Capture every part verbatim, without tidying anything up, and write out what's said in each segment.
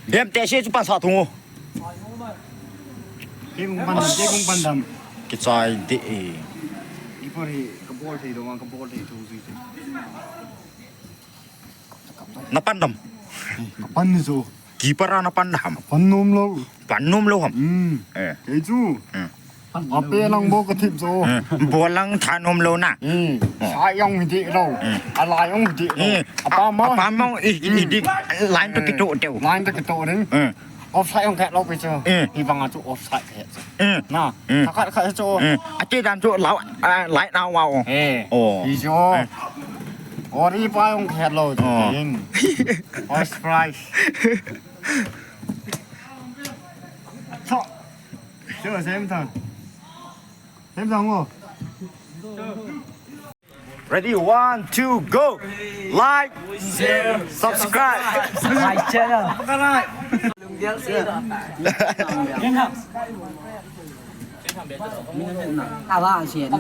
Dem te se chu pan sa thung o. Kei kong pan dam, kei kong pan dam. Kichai de e. Ipa hi ka bol thei dong, ka bol thei thou zui te. Na pan dam. Ka pan ni chu. Keeper a na pan dam. Pan nom lou. Pan nom lou ham. Hmm. Eh. Kei chu. Hmm. Ape lang bol ka thip chu. Hmm. Bol lang tha nom lou na. Hmm. Sa jong hi di lou. Hmm. A la jong hi di lou. Hmm. Apa ma. Apa ma i, i di line to kito teu. Line to kito ding. Hmm. Offside jong khe lou pi chu. Hmm. Hi bang a chu offside khe chu. Hmm. Na. Hmm. Tha khat khat chu. Hmm. A ti dan chu lau, ah, lai nau wow. Eh. Oh. Hi chu. Hmm. Ori pa jong khe lou chu. Oh. Kin. First prize. Chu. Chu sem thang. Sem thang o. Ready, one, two, go. Like, share, subscribe. My channel. Ava sian.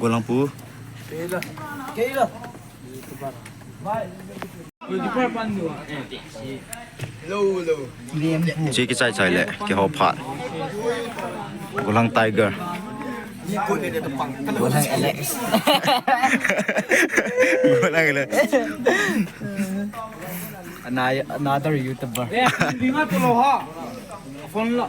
Golangpu. Hello, hello. Chi kichai chai le, kihou phat. Golang Tiger. Golang Alex. Golang Alex. Another, another YouTuber. Phone la.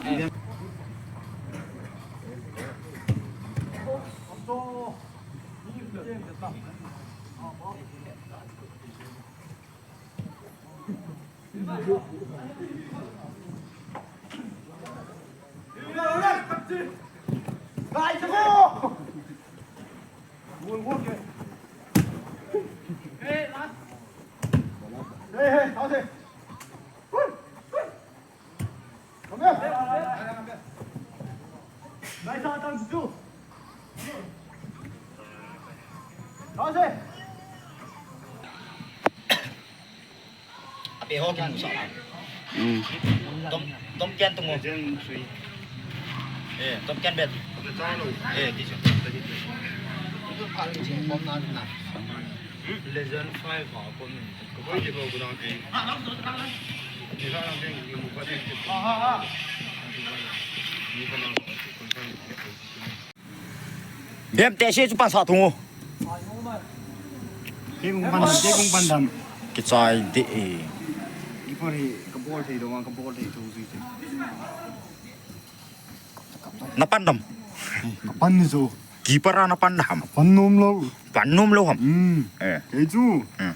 Ape ho kimu sa. Hmm. Tom, tom kian tungo. Eh, tom kian bet. Eh, ti chu. Legend five ha, kon. Ko ko ko ko. Ha ha ha. Dem te se chu pan sa thung o. Kei kong pan dam, kei kong pan dam. Kichai de e. Ipa hi ka bol thei dong, ka bol thei thou zui te. Na pan dam. Ka pan ni chu. Keeper a na pan dam. Pan nom lou. Pan nom lou ham. Hmm. Eh. Kei chu. Hmm.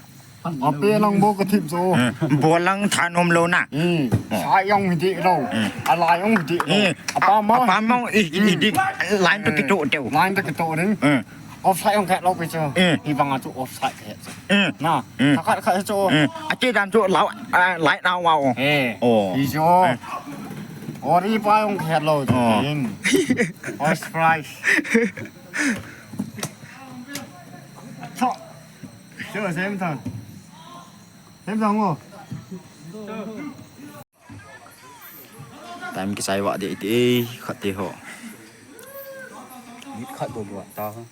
Ape lang bol ka thip chu. Hmm. Bol lang tha nom lou na. Hmm. Oh. Sa jong hi di lou. Hmm. A la jong hi di lou. Hmm. Apa ma. Apa ma i, i di. Hmm. Line to kito teu. Line to kito ding. Hmm. Offside jong khe lou pi chu. Hmm. Hi bang a chu offside khe chu. Hmm. Na. Hmm. Tha khat khat chu. Hmm. A ti dan chu lau, ah, lai nau wow. Eh. Oh. Hi chu. Hmm. Ori pa jong khe lou chu. Oh. Kin. First prize. Chu. Chu sem thang. Sem thang o. Time kichai vah deh iti, eh, khat te ho. Mit khat bou vah ta ha.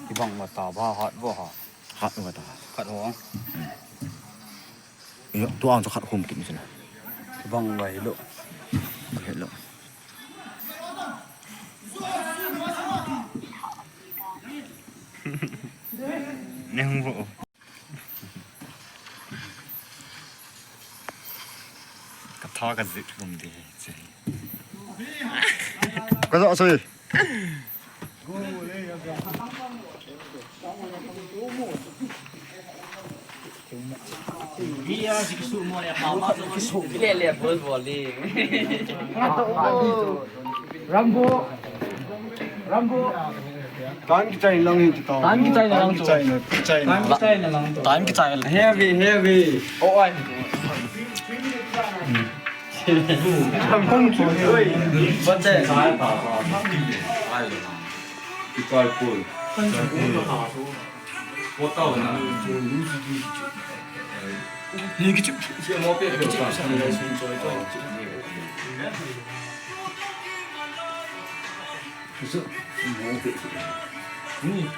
Kibang vah ta ba hat vah ha. Hat vah ta. Khat ho. Hmm. Yo, tu ang chu khat hum kit ni chu na. Kibang vah hi lou. Hi lou. Neng vo. Ka tha ka zik lum di che. Ka zo sui. Rambo. Rambo. Tan kichai lang hi ti ta. Tan kichai na lang chu. Tan kichai na, kichai na. Tan kichai na lang chu. Tan kichai. Heavy, heavy. Oh, ai. Tan chu. Oi. Bate. Kichai pun. Botao na. Ni kichi. Ni. Ni. Ni.